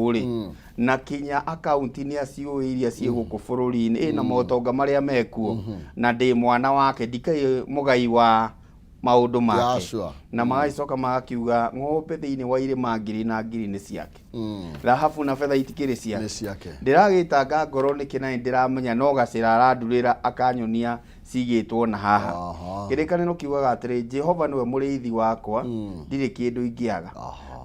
Rĩ, na kinya akaunti nĩ aciũĩ iria ciĩ gũkũ bũrũri-inĩ ĩ na motonga marĩa mekuo, na ndĩ mwana wake, ndikĩrĩ mũgai wa maũndũ make. Na magagĩcoka magakiuga ng'ombe thĩinĩ wa irĩma ngiri na ngiri nĩ ciake, thahabu na betha itikĩrĩ ciake. Nĩ ciake. Ndĩragĩtanga ngoro nĩkĩ na nĩndĩramenya no gacĩra arandurĩra akanyonia cigĩtwo na haha? Kĩrĩkanĩro kiugaga atĩrĩ, "Jehova nĩwe mũrĩithi wakwa, ndirĩ kĩndũ ingĩaga.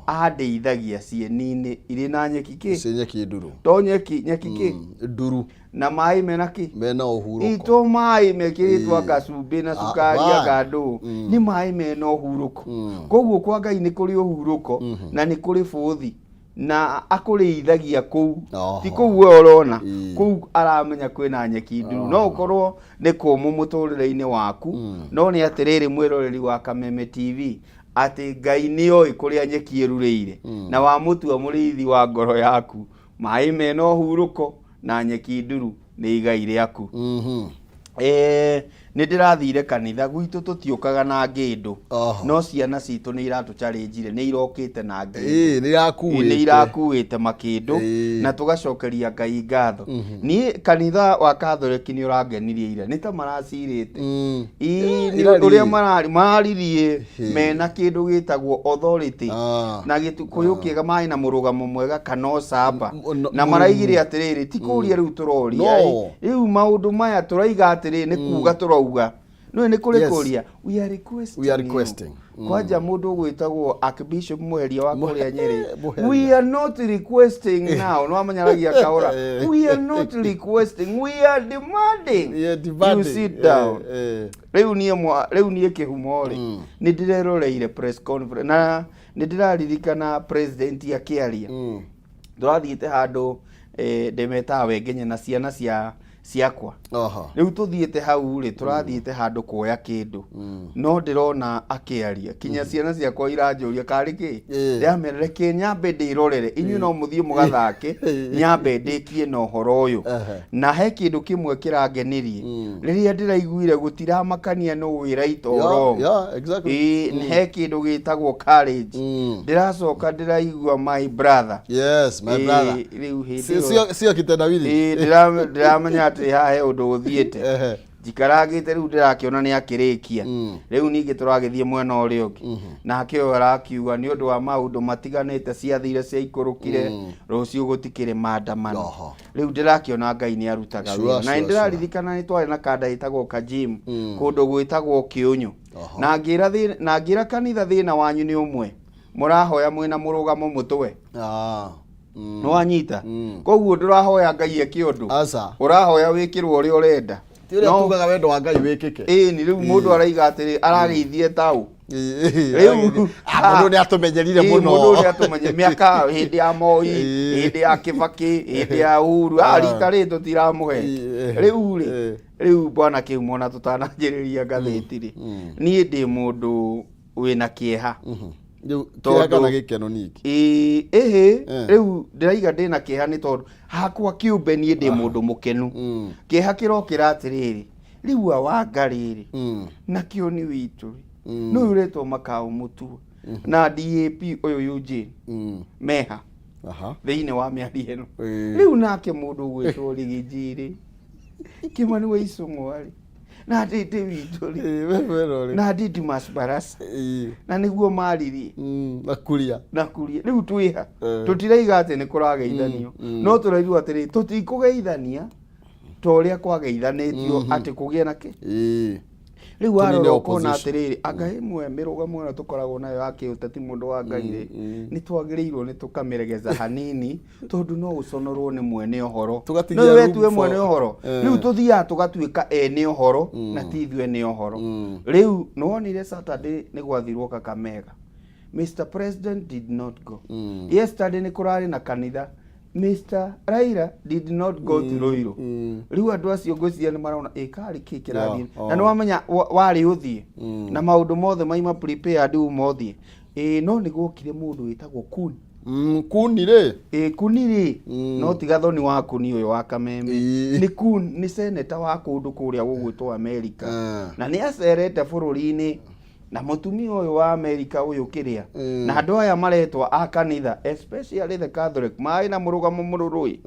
Andeithagia cieni-inĩ irĩ na nyeki kĩ?" Ciĩ nyeki nduru. To nyeki, nyeki kĩ? Nduru. Na maĩ mena kĩ? Mena ũhurũko. Ito maĩ mekĩrĩtwo anga cumbĩ na cukari, anga ndũ, nĩ maĩ mena ũhurũko. Koguo kwa Ngai nĩ kũrĩ ũhurũko na nĩ kũrĩ bũthi na akũrĩithagia kũu. Ti kũu we ũrona. Kũu aramenya kwĩna nyeki nduru. No ũkorwo nĩ kũmũ mũtũrĩre-inĩ waku, no nĩ atĩrĩrĩ, mwĩroreri wa Kameme TV, atĩ Ngai nĩ oĩ kũrĩa nyeki ĩrurĩire, na wamũtua mũrĩithi wa ngoro yaku, maĩ mena ũhurũko na nyeki nduru nĩ igai rĩaku. Nĩ ndĩrathire kanitha gwitũ, tũtiũkaga na ngĩndũ, no ciana citũ nĩ iratũcarĩnjire, nĩ irokĩte na ngĩndũ. Nĩ irakuĩte. Nĩ irakuĩte makĩndũ. Na tũgacokeria Ngai ngatho. Niĩ kanitha wa Katholeki nĩ ũrangenirie ira, nĩ ta maracirĩte. Ĩĩ, nĩ Irariĩ. ũrĩa mararirie mena kĩndũ gĩtagwo authority na gĩkũyũ kĩega, marĩ na mũrũgamo mwega kana ũcamba. Na maraigire atĩrĩrĩ, ti kũria rĩu tũroria. No. Rĩu maũndũ maya tũraiga atĩrĩrĩ, nĩ kuga tũrauga nĩ kũrĩ kũria, we are requesting We are you. Requesting. Kwanja mũndũ ũgwĩtagwo Archbishop Muheria wa kũrĩa Nyĩrĩ. Mũheria. We are not requesting now, no amenyaragia kahora, we are not requesting, we are demanding Yeah, demanding. you sit down. Rĩu niĩ kĩhumo rĩ, nĩ ndĩreroreire press conference na nĩ ndĩraririkana president akĩaria. Tũrathiĩte handũ, ndĩmetaga wengenye na ciana cia ciakwa. Rĩu tũthiĩte hau rĩ, tũrathiĩte handũ kuoya kĩndũ, no ndĩrona akĩaria, kinya ciana ciakwa iranjũria karĩ kĩ. Ndĩramera reke nyambe ndĩrorere, inyuĩ no mũthiĩ mũgathake, nyambe ndĩkie na ũhoro ũyũ. Na he kĩndũ kĩmwe kĩrangenirie rĩrĩa ndĩraiguire, gũtiramakania nũ wĩ right or wrong. Ĩĩ, he kĩndũ gĩtagwo courage. Ndĩracoka ndĩraigua my brother. Yes, my brother. Rĩu hĩndĩ ĩyo Sio kitendawili. Ĩĩ, ndĩramenya atĩ haha he ũndũ ũthiĩte. Njikarangĩte, rĩu ndĩrakĩona nĩ akĩrĩkia. Rĩu ningĩ tũragĩthiĩ mwena ũrĩa ũngĩ, nake ũyũ arakiuga nĩ ũndũ wa maũndũ matiganĩte ciathire ciaikũrũkire, rũciũ gũtikĩrĩ maandamano. Rĩu ndĩrakĩona Ngai nĩ arutaga wĩra. Na nĩndĩraririkana nĩ twarĩ na kanda ĩtagwo kajim kũndũ gwĩtagwo Kĩũnyũ, na ngĩra kanitha, thĩna wanyu nĩ ũmwe, mũrahoya mwĩna mũrũgamo mũtwe. Nĩwanyita? Koguo ndũrahoya Ngai eke ũndũ. Aca. Ũrahoya wĩkĩrwo ũrĩa ũrenda. Ti ũrĩa tugaga wendo wa Ngai wĩkĩke. Ĩni, rĩu mũndũ araiga atĩrĩ, aragĩithie taũ. Rĩu mũndũ nĩ atũmenyerire mũno. Mũndũ nĩ atũmenye mĩaka hĩndĩ ya Moi, hĩndĩ ya Kibaki, hĩndĩ ya Uhuru, rita rĩ tũtiramũhe. Rĩu rĩ, rĩu bwana Kĩhumo, na tũtananjĩrĩria ngathĩti rĩ, niĩ ndĩ mũndũ wĩna kĩeha. Rĩu kĩeha kana gĩkeno ningĩ? Ĩĩ, ĩhĩ. Rĩu ndĩraiga ndĩna kĩeha nĩ tondũ hakwa kĩũmbe niĩ ndĩ mũndũ mũkenu. Kĩeha kĩrokĩra atĩrĩrĩ, rĩu awanga rĩrĩ na kĩoni witũ rĩ, nĩ ũyũ ũretwo Makau Mũtua na DAP ũyũ Eugene meha thĩinĩ wa mĩario ĩno. Rĩu nake mũndũ ũgwĩtwo Rigiji rĩ, Kĩmani wa Icũng'wa rĩ, na ndĩndĩ witũ rĩ, We mwena ũrĩkũ? Na Didmus Barasa na nĩguo maririe. Na kuria. Na kuria rĩu twĩha. Tũtiraiga atĩ nĩ kũrageithanio, no tũraigua atĩrĩ, tũtikũgeithania ta ũrĩa kwageithanĩtio atĩ kũgĩe na kĩ. Rĩu Tũnine warora ũkona opposition. atĩrĩrĩ, anga ĩmwe mĩrũgamo ĩno tũkoragwo nayo ya kĩũteti, mũndũ wa Ngai rĩ, nĩ twagĩrĩirwo nĩ tũkamĩregeza hanini, tondũ no ũconorwo nĩ mwene ũhoro. Tũgatigia No we room tuwe mwene ũhoro. Rĩu tũthiaga tũgatuĩka ene ũhoro na ti ithuĩ ene ũhoro. Rĩu nĩwonire Saturday nĩ gwathirwo Kakamega, Mr President did not go. Yesterday nĩ kũrarĩ na kanitha, Mr Raila did not go to Ruiru. Rĩu andũ acio ngwĩciria nĩ marona ĩ karĩ kĩ kĩrathiĩ. Na nĩ wamenya warĩ ũthiĩ na maũndũ mothe maima prepared uma ũthiĩ ĩ, no nĩ gwokire mũndũ wĩtagwo Kuni. Kuni rĩ. Ĩ, Kuni rĩ, no tiga thoni wa Kuni ũyũ wa Kameme. Nĩ Kun nĩ seneta wa kũndũ kũrĩa gũgwĩtwo America. Na nĩ acerete bũrũri-inĩ. Na mũtumia ũyũ wa Amerika ũyũ kĩrĩa na andũ aya maretwa a kanitha, especially the Catholic, marĩ na mũrũgamo mũrũrũ ĩ,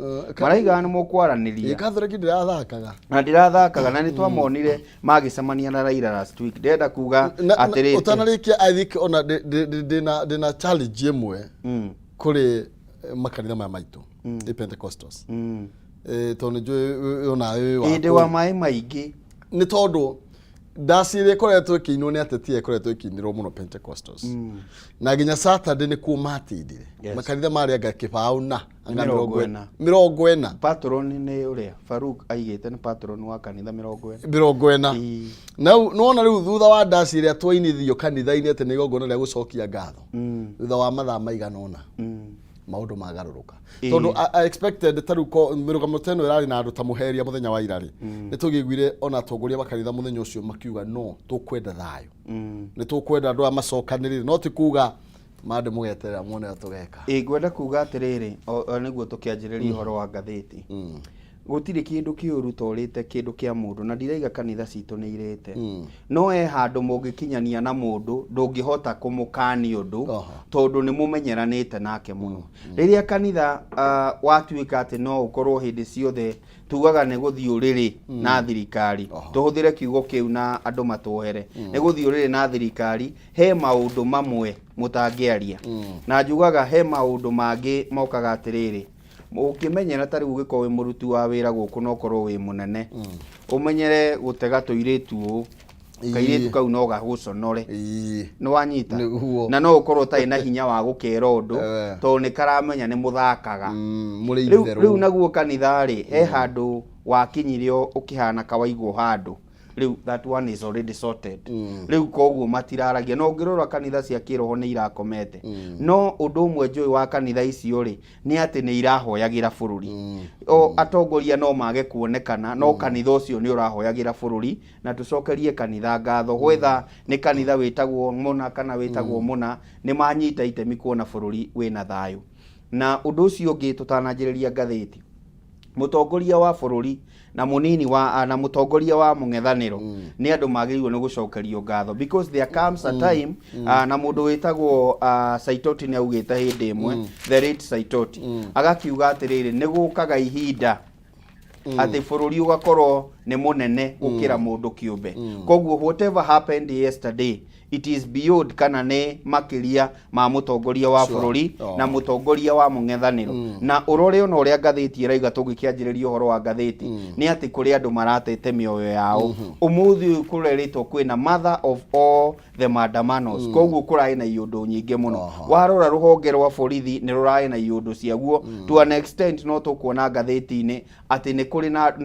maraigaga nĩ mũkwaranĩria. Catholic ndĩrathakaga. Na ndĩrathakaga, na nĩ twamonire magĩcemania na Raila last week. Ndĩrenda kuga atĩrĩrĩ, Ũtanarĩkia, I think ona ndĩna challenge ĩmwe kũrĩ makanitha maya maitũ ĩ Pentecostals, tondũ nĩ njũĩ onawe wĩ wa Hĩndĩ wa maĩ maingĩ. Nĩ tondũ ndaci ĩrĩa ĩkoretwo ĩkĩinwo nĩ ateti ĩrĩa ĩkoretwo ĩkĩinĩrwo mũno Pentecostals, na nginya Saturday nĩkuo matindire. Makanitha marĩ anga kĩbaũ na anga 40. 40. Patron nĩ ũrĩa Faruk aigĩte, nĩ patron wa kanitha 40. 40. Na nĩwona rĩu thutha wa ndaci ĩrĩa twainithio kanitha-inĩ atĩ nĩ igongona rĩa gũcokia ngatho, thutha wa mathaa maigana ũna maũndũ magarũrũka, tondũ I expected ta rĩu mĩrũgamo ta ĩno ĩrarĩ na andũ ta mũheria mũthenya wa ira rĩ, nĩ tũgĩiguire ona atongoria makanitha mũthenya ũcio makiuga no tũkwenda thayũ, nĩ tũkwenda andũ aya macokanĩrĩre, no ti kuga mandĩ mũgeterera muone ũrĩa tũgeka. Ĩ, ngwenda kuga atĩrĩrĩ, o nĩguo tũkĩanjĩrĩria ũhoro wa ngathĩti, gũtirĩ kĩndũ kĩũru ta ũrĩte kĩndũ kĩa mũndũ, na ndiraiga kanitha citũ nĩ irĩte, no he handũ mũngĩkinyania na mũndũ ndũngĩhota kũmũkania ũndũ, tondũ nĩ mũmenyeranĩte nake mũno. Rĩrĩa kanitha watuĩka atĩ no ũkorwo hĩndĩ ciothe tugaga nĩ gũthiĩ ũrĩrĩ na thirikari, tũhũthĩre kiugo kĩu na andũ matuohere, nĩ gũthiĩ ũrĩrĩ na thirikari, he maũndũ mamwe mũtangĩaria. Na njugaga he maũndũ mangĩ mokaga atĩrĩrĩ, ũngĩmenyera ta rĩu ũgĩkorwo wĩ mũruti wa wĩra gũkũ na ũkorwo wĩ mũnene, ũmenyere gũtega tũirĩtu ũũ, kairĩtu kau no gagũconore. Nĩ wanyita? Nĩguo. Na no ũkorwo ũtarĩ na hinya wa gũkera ũndũ, tondũ nĩ karamenya nĩ mũthakaga. Mũrĩ Rĩu itherũ. Rĩu naguo kanitha rĩ, he handũ wakinyire ũkĩhana kawaigwo handũ rĩu, that one is already sorted. Rĩu koguo matiraragia, no ũngĩrora kanitha cia kĩroho nĩ irakomete. No ũndũ ũmwe njũĩ wa kanitha icio rĩ, nĩ atĩ nĩ irahoyagĩra bũrũri. O atongoria no mage kuonekana, no kanitha ũcio nĩ ũrahoyagĩra bũrũri, na tũcokerie kanitha ngatho, gwetha nĩ kanitha wĩtagwo mũna kana wĩtagwo mũna, nĩ manyita itemi kuona bũrũri wĩna thayũ. Na ũndũ ũcio ũngĩ, tũtananjĩrĩria ngathĩti, mũtongoria wa bũrũri na mũnini wa na mũtongoria wa mũng'ethanĩro nĩ andũ magĩrĩirwo nĩ gũcokerio ngatho, because there comes a time, na mũndũ wĩtagwo Saitoti nĩ augĩte hĩndĩ ĩmwe, the late Saitoti, agakiuga atĩrĩrĩ, nĩ gũkaga ihinda atĩ bũrũri ũgakorwo nĩ mũnene gũkĩra mũndũ kĩũmbe. Koguo whatever happened yesterday, it is beyond kana nĩ makĩria ma mũtongoria wa bũrũri na mũtongoria wa mũng'ethanĩro. Na ũrore ona ũrĩa ngathĩti ĩraiga, tũngĩkĩanjĩrĩria ũhoro wa ngathĩti, nĩ atĩ kũrĩ andũ maratete mĩoyo yao. Ũmũthĩ ũyũ kũrerĩtwo kwĩna mother of all the maandamanos, koguo kũrarĩ na iũndũ nyingĩ mũno. Warora rũhonge rwa borithi nĩ rũrarĩ na iũndũ ciaguo to an extent, no tũkuona ngathĩti-inĩ atĩ nĩ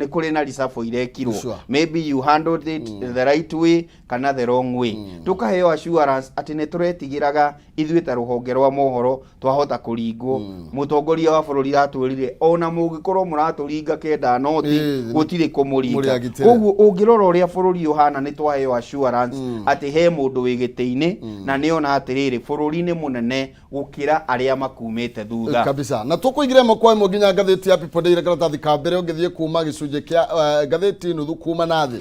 kũrĩ na reshuffle irekirwo. Maybe you handled it the right way kana the wrong way. Tukaheo assurance atĩ nĩ tũretigĩraga ithuĩ ta rũhonge rwa mohoro twahota kũringwo. Mũtongoria wa bũrũri atwĩrire ona mũngĩkorwo mũratũringa kenda noti, gũtirĩ kũmũringa. Mũrĩ agitĩre. Koguo ũngĩrora ũrĩa bũrũri ũhana, nĩ twaheo assurance atĩ he mũndũ wĩ gĩtĩ-inĩ na nĩona atĩrĩrĩ, bũrũri nĩ mũnene gũkĩra arĩa makumĩte thutha. Kabisa, na tũkũingĩra ĩmwe kwa ĩmwe nginya ngathĩti ya People Daily, karatathi ka mbere. Ũngĩthiĩ kuma gĩcunjĩ kĩa ngathĩti nuthu kuma na thĩ,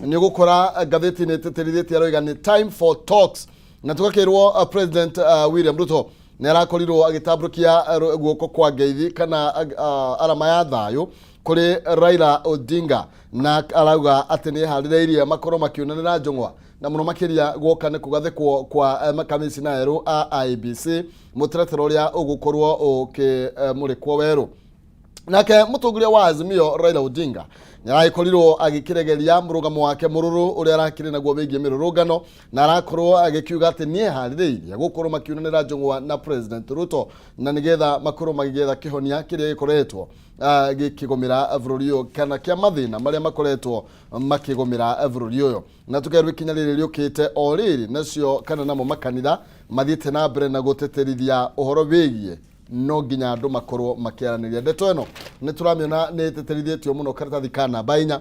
nĩ ũgũkora ngathĩti nĩ ĩtĩtĩrithĩtie, aroiga nĩ time for talks, na tũgakĩrwo President William Ruto nĩ arakorirwo agĩtambũrũkia guoko kwa ngeithi kana arama ya thayũ kũrĩ Raila Odinga, na arauga atĩ nĩ eharĩrĩirie makorwo makĩonanĩra njũng'wa, na mũno makĩria guoka nĩ kũgathĩkwo kwa makamĩcina erũ a IEBC, mũtaratara ũrĩa ũgũkorwo ũkĩmũrĩkwo werũ. Nake mũtongoria wa Azimio Raila Odinga nĩ aragĩkorirwo agĩkĩregeria mũrũgamo wake mũrũrũ ũrĩa arakĩrĩ naguo wĩgiĩ mĩrũrũngano, na arakorwo agĩkiuga atĩ nĩ eharĩrĩirie gũkorwo makiunanĩra njũng'wa na President Ruto, na nĩgetha makorwo magĩgetha kĩhonia kĩrĩa gĩkoretwo gĩkĩgũmĩra bũrũri ũyũ, kana kĩa mathĩna marĩa makoretwo makĩgũmĩra bũrũri ũyũ. Na tũkerwo ikinya rĩrĩ rĩũkĩte o rĩrĩ nacio kana namo makanitha mathiĩte na mbere na gũtĩtĩrithia ũhoro wĩgiĩ no nginya andũ makorwo makĩaranĩria. Ndeto ĩno nĩ tũramĩona nĩ ĩtĩtĩrithĩtio mũno karatathi ka namba 4,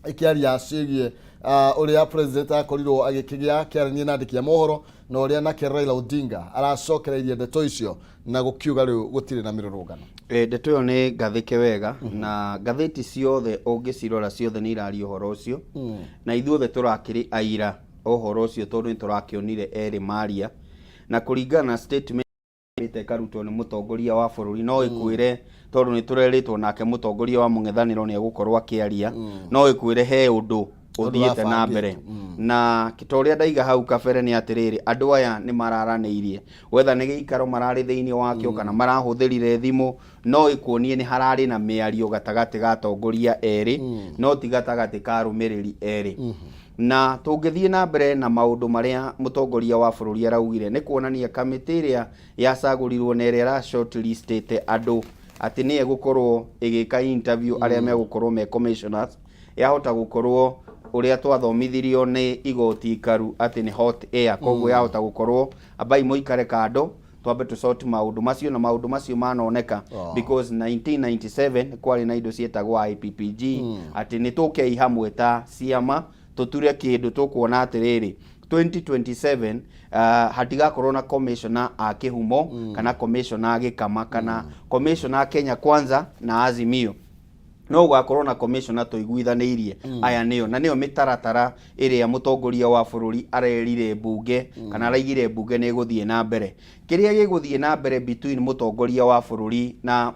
ĩkĩaria ciĩgiĩ ũrĩa president akorirwo agĩkĩgĩa kĩarania na andĩki a mohoro, na ũrĩa nake Raila Odinga aracokereirie ndeto icio na gũkiuga rĩu gũtirĩ na mĩrũrũngano. Ndeto ĩyo nĩ ngathĩke wega, na ngathĩti ciothe ũngĩcirora ciothe nĩ iraria ũhoro ũcio, na ithuothe tũrakĩrĩ aira. Ũhoro ũcio tondũ nĩ tũrakĩonire erĩ maria na kũringana na statement ĩte ĩkarutwo nĩ mũtongoria wa bũrũri no ĩkwĩre, tondũ nĩ tũrerĩtwo nake mũtongoria wa mũng'ethanĩro nĩ egũkorwo akĩaria, no ĩkwĩre he ũndũ ũthiĩte na mbere. Na ta ũrĩa ndaiga hau kabere nĩ atĩrĩrĩ, andũ aya nĩ mararanĩirie, wetha nĩ gĩikaro mararĩ thĩinĩ wakĩo kana marahũthĩrire thimũ, no ĩkuonie nĩ hararĩ na mĩario gatagatĩ ga atongoria erĩ, no ti gatagatĩ ka arũmĩrĩri erĩ. Na tũngĩthiĩ na mbere na maũndũ marĩa mũtongoria wa bũrũri araugire, nĩ kuonania kamĩtĩ ĩrĩa yacagũrirwo na ĩrĩa ĩra shortlistĩte andũ atĩ nĩyo ĩgũkorwo ĩgĩka interview arĩa megũkorwo me commissioners, yahota gũkorwo ũrĩa twathomithirio nĩ igoti ikaru atĩ nĩ hot air. Koguo yahota gũkorwo ambai mũikare kando twambe tũsort maũndũ macio, na maũndũ macio manoneka because 1997 kwarĩ na indo cietagwo IPPG, atĩ nĩ tũkei hamwe ta ciama tũture kĩndũ tũkuona atĩrĩrĩ, 2027 hatigakorwo na commissioner a kĩhumo kana commissioner a gĩkama kana commissioner a Kenya Kwanza na Azimio, no gũgakorwo na commissioner tũiguithanĩirie aya nĩo, na nĩyo mĩtaratara ĩrĩa mũtongoria wa bũrũri arerire mbunge kana araigire mbunge nĩ ĩgũthiĩ na mbere. Kĩrĩa gĩgũthiĩ na mbere between mũtongoria wa bũrũri na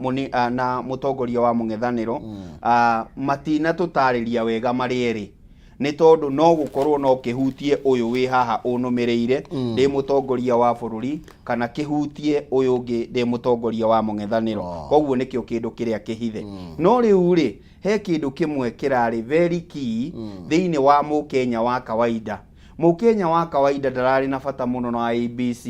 mũtongoria wa mũng'ethanĩro, matinatũtarĩria wega marĩ erĩ, nĩ tondũ no gũkorwo no kĩhutie ũyũ wĩ haha ũnũmĩrĩire ndĩ mũtongoria wa bũrũri kana kĩhutie ũyũ ũngĩ ndĩ mũtongoria wa mũng'ethanĩro. Koguo nĩkĩo kĩndũ kĩrĩa kĩhithe. No rĩu rĩ, he kĩndũ kĩmwe kĩrarĩ very key thĩinĩ wa mũkenya wa kawaida. Mũkenya wa kawaida ndararĩ na bata mũno na IEBC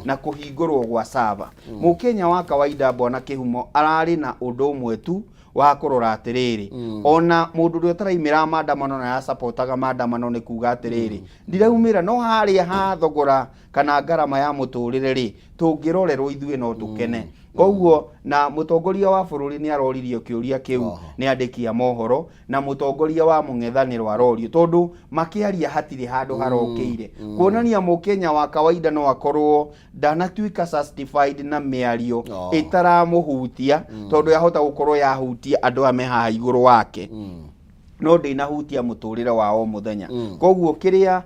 na kũhingũrwo gwa server. Mũkenya wa kawaida, bwana Kĩhumo, ararĩ na ũndũ ũmwe tu wa kũrora atĩrĩrĩ, ona mũndũ ũrĩa ũtaraimĩra maandamano na yasapotaga maandamano, nĩ kuga atĩrĩrĩ, ndiraumĩra no harĩa ha thogora kana ngarama ya mũtũrĩre rĩ, tũngĩrorerwo ithuĩ no tũkene. Koguo na mũtongoria wa bũrũri nĩ aroririo kĩũria kĩu nĩ andĩki a mohoro, na mũtongoria wa mũng'ethanĩro arorio, tondũ makĩaria hatirĩ handũ harokĩire kuonania mũkenya wa kawaida no akorwo ndanatuĩka satisfied na mĩario ĩtaramũhutia, tondũ yahota gũkorwo yahutia andũ aya me haha igũrũ wake, no ndĩnahutia mũtũrĩre wa o mũthenya. Koguo kĩrĩa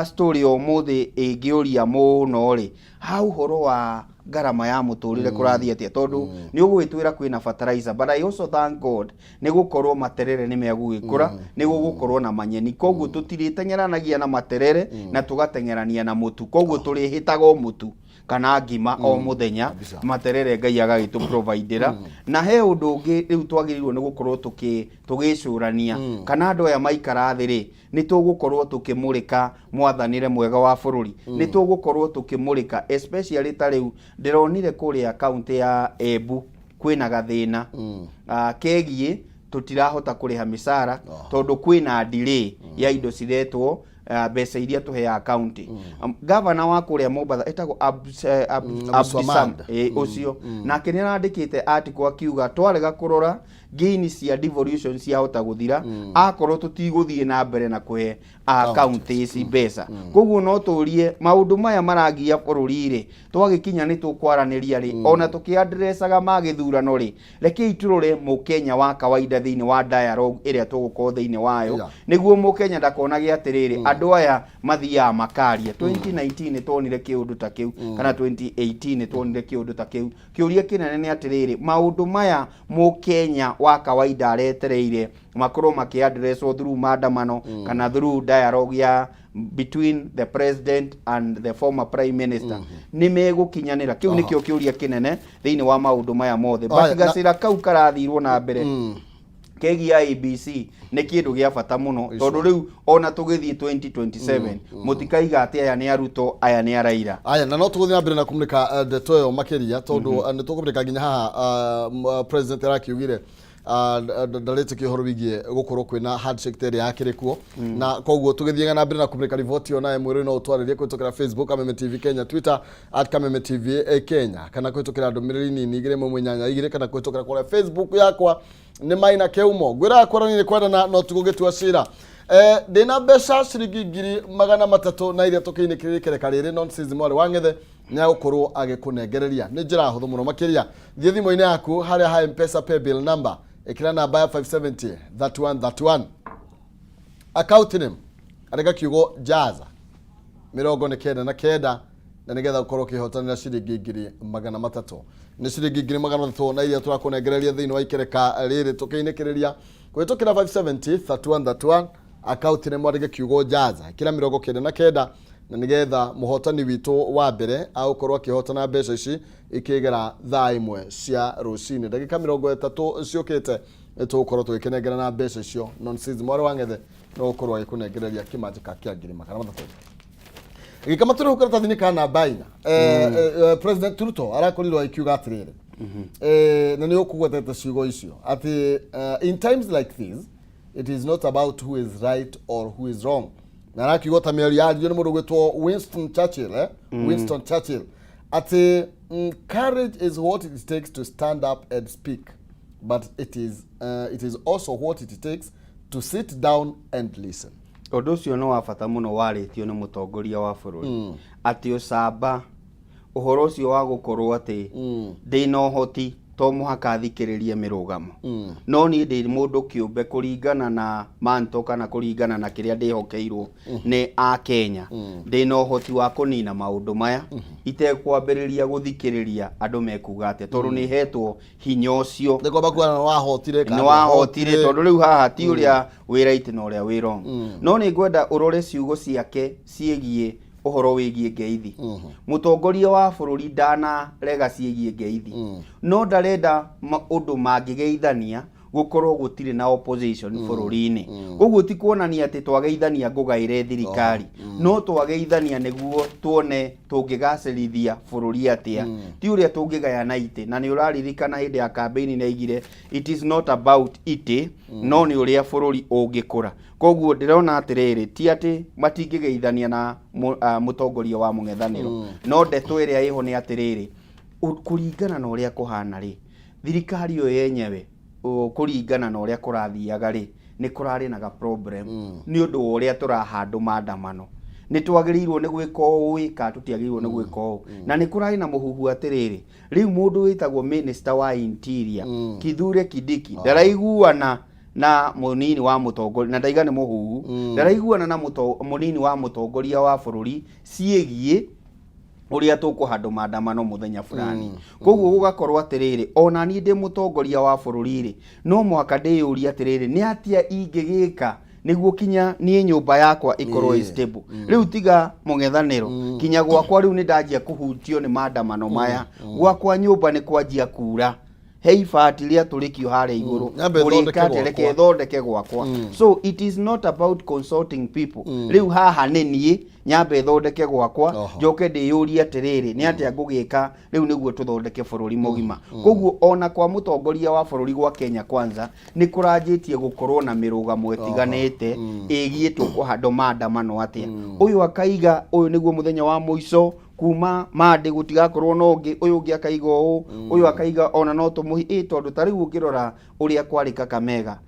story o ũmũthĩ ĩngĩũria mũno rĩ, ha ũhoro wa ngarama ya mũtũrĩre kũrathiĩ atĩa? Tondũ nĩ ũgwĩtwĩra kwĩna fertilizer, but I also thank God nĩ gũkorwo materere nĩ megũgĩkũra, nĩ gũgũkorwo na manyeni. Koguo tũtirĩteng'eranagia na materere na tũgateng'erania na mũtu, koguo tũrĩhĩtaga o mũtu kana ngima o mũthenya. Materere Ngai agagĩtũ providera. Na he ũndũ ũngĩ rĩu twagĩrĩirwo nĩ gũkorwo tũgĩcũrania, kana andũ aya maikara thĩ rĩ, nĩ tũgũkorwo tũkĩmũrĩka mwathanĩre mwega wa bũrũri, nĩ tũgũkorwo tũkĩmũrĩka, especially ta rĩu ndĩronire kũrĩa kaunti ya Embu kwĩna gathĩna kegiĩ tũtirahota kũrĩha mĩcara tondũ kwĩna delay ya indo ciretwo mbeca iria tũheaga county. Gavana wa kũrĩa Mombatha etagwo Abdulswamad. Ũcio nake nĩ arandĩkĩte article akiuga twarega kũrora gain cia devolution ciahota gũthira akorwo tũtigũthiĩ na mbere na kũhe a county ici mbeca. Koguo no tũrie, maũndũ maya maragia bũrũri rĩ, twagĩkinya nĩ tũkwaranĩria rĩ, ona tũkĩandrecaga ma gĩthurano rĩ, rekei tũrore mũkenya wa kawaida thĩinĩ wa dialogue ĩrĩa tũgũkorwo thĩinĩ wayo, nĩguo mũkenya ndakonage atĩrĩrĩ, andũ aya mathiaga makaria. 2019 nĩ tuonire kĩũndũ ta kĩu, kana 2018 nĩ tuonire kĩũndũ ta kĩu. Kĩũria kĩnene nĩ atĩrĩrĩ, maũndũ maya mũkenya wa kawaida aretereire makorwo makĩaddresswo through maandamano kana through dialogue ya between the president and the former prime minister, nĩ megũkinyanĩra? Kĩu nĩkĩo kĩũria kĩnene thĩinĩ wa maũndũ maya mothe. Aya, but gacĩra kau karathirwo na mbere kegiĩ IEBC nĩ kĩndũ gĩa bata mũno, tondũ rĩu ona tũgĩthiĩ 2027 mũtikaiga atĩ aya nĩ aruto, aya nĩ araira. Aya, na no tũgũthiĩ na mbere na kũmũrĩka ndeto ĩyo makĩria, tondũ nĩ tũkũmũrĩka nginya haha president arakiugire ndarĩtĩkia ũhoro wĩgiĩ gũkorwo kwĩna handshake ta ĩrĩa yakĩrĩ kuo. Na koguo tũgĩthiaga na mbere na kũmũrĩka riboti ĩyo, nawe mwĩrĩ no ũtwarĩrie kũhĩtũkĩra Facebook Kameme TV Kenya, Twitter @KamemeTV Kenya, kana kũhĩtũkĩra ndũmĩrĩri nini 2182, kana kũhĩtũkĩra kũrĩa Facebook yakwa nĩ Maina Keumo. Ngwĩraga kwarania nĩ kwendana, no ti gũgĩtua cira. Ndĩna mbeca ciringi 300,000 na iria tũkĩinĩkĩrĩria ikereka rĩrĩ nonsense mwarĩ wa ng'ethe nĩ agũkorwo agĩkũnengereria. Nĩ njĩra hũthũ mũno makĩria. Thiĩ thimũ-inĩ yaku harĩa ha Mpesa paybill number, ĩkĩra namba ya 570 31 31, account name andĩka kiugo jaza. 99, na nĩgetha ũkorwo ũkĩhotanĩra ciringi 300,000. Nĩ ciringi 300,000 na iria tũrakũnengereria thĩinĩ wa ikereka rĩrĩ tũkĩinĩkĩrĩria kũhĩtũkĩra 570 31 31 akaunti nĩ mwandĩke kiugo jaza kĩra 99, na nĩgetha mũhotani witũ wa mbere agũkorwo akĩhotana mbeca ici ikĩgera thaa 1 cia rũcinĩ, ndagĩka 30 ciũkĩte tũgũkorwo tũgĩkĩnengerana mbeca icio. Nonsense mwarĩ wa ng'ethe no gũkorwo agĩkũnengereria kĩmanjĩka kĩa 300,000. Gĩkama tũrĩ hau karatathi-inĩ ka namba 4. President Ruto arakorirwo akiuga atĩrĩrĩ, na nĩ ũkũgwetete ciugo icio atĩ in times like this it is not about who is right or who is wrong, na arakiuga ta mĩario yaririo nĩ mũndũ gwĩtwo Winston Churchill, eh? Winston Churchill atĩ courage is what it takes to stand up and speak, but it is also what it takes to sit down and listen. Ũndũ ũcio nĩ wa bata mũno warĩtio nĩ mũtongoria wa bũrũri, atĩ ũcamba ũhoro ũcio wa gũkorwo atĩ ndĩna ũhoti to mũhaka thikĩrĩrie mĩrũgamo, no niĩ ndĩ mũndũ kĩũmbe kũringana na manto kana kũringana na kĩrĩa ndĩhokeirwo nĩ a Kenya, ndĩna ũhoti wa kũnina maũndũ maya itekwambĩrĩria gũthikĩrĩria andũ mekuga atĩa, tondũ nĩ hetwo hinya ũcio. Nĩ kwamba kuona nĩ wahotire kana nĩ wahotire, tondũ rĩu haha ti ũrĩa wĩ right na ũrĩa wĩ wrong. No nĩ ngwenda ũrore ciugo ciake ciĩgiĩ ũhoro wĩgiĩ ngeithi. Mũtongoria wa bũrũri ndanarega ciĩgiĩ ngeithi, no ndarenda ũndũ mangĩgeithania gũkorwo gũtirĩ na opposition bũrũri-inĩ. Koguo ti kuonania atĩ twageithania ngũgaĩre thirikari, no twageithania nĩguo tuone tũngĩgacĩrithia bũrũri atĩa, ti ũrĩa tũngĩgayana itĩ. Na nĩ ũraririkana hĩndĩ ya campaign nĩ aigire it is not about itĩ, no nĩ ũrĩa bũrũri ũngĩkũra. Koguo ndĩrona atĩrĩrĩ, ti atĩ matingĩgeithania na mũtongoria wa mũng'ethanĩro, no ndeto ĩrĩa ĩho nĩ atĩrĩrĩ, kũringana na ũrĩa kũhana rĩ, thirikari ĩyo yenyewe, kũringana na ũrĩa kũrathiaga rĩ, nĩ kũrarĩ na ga problem nĩ ũndũ wa ũrĩa tũrahandũ maandamano. Nĩ twagĩrĩirwo nĩ gwĩka ũũ kana tũtiagĩrĩirwo nĩ gwĩka ũũ? Na nĩ kũrarĩ na mũhuhu atĩrĩrĩ, rĩu mũndũ wĩtagwo minister wa interior Kithure Kindiki ndaraiguana na mũnini wa mũtongoria, na ndaiga nĩ mũhuhu, ndaraiguana na mũnini wa mũtongoria wa bũrũri ciĩgiĩ ũrĩa tũkũhandũ maandamano mũthenya fulani. Koguo gũgakorwo atĩrĩrĩ, ona niĩ ndĩ mũtongoria wa bũrũri rĩ, no mũhaka ndĩyũrie atĩrĩrĩ, nĩ atĩa ingĩgĩka nĩguo kinya niĩ nyũmba yakwa ĩkorwo ĩ stable? Rĩu tiga mũng'ethanĩro, kinya gwakwa rĩu nĩ ndanjia kũhutio nĩ maandamano maya. Gwakwa nyũmba nĩ kwanjia kura, he ibati rĩatũrĩkio harĩa igũrũ. Nyambe Ũrĩka thondeke atĩa? Reke gwakwa. Thondeke gwakwa. So it is not about consulting people. Rĩu haha nĩ niĩ nyambe thondeke gwakwa, njoke ndĩyũrie atĩrĩrĩ, nĩ atĩa ngũgĩka rĩu nĩguo tũthondeke bũrũri mũgima? Koguo ona kwa mũtongoria wa bũrũri gwa Kenya Kwanza nĩ kũranjĩtie gũkorwo na mĩrũgamo ĩtiganĩte ĩgiĩ tũkũhandwo maandamano atĩa. Ũyũ akaiga ũyũ nĩguo mũthenya wa mũico kuma mande gũtigakorwo na ũngĩ, ũyũ ũngĩ akaiga ũũ, ũyũ akaiga ona no tũmũhi ĩ, tondũ ta rĩu ũngĩrora ũrĩa kwarĩ Kakamega,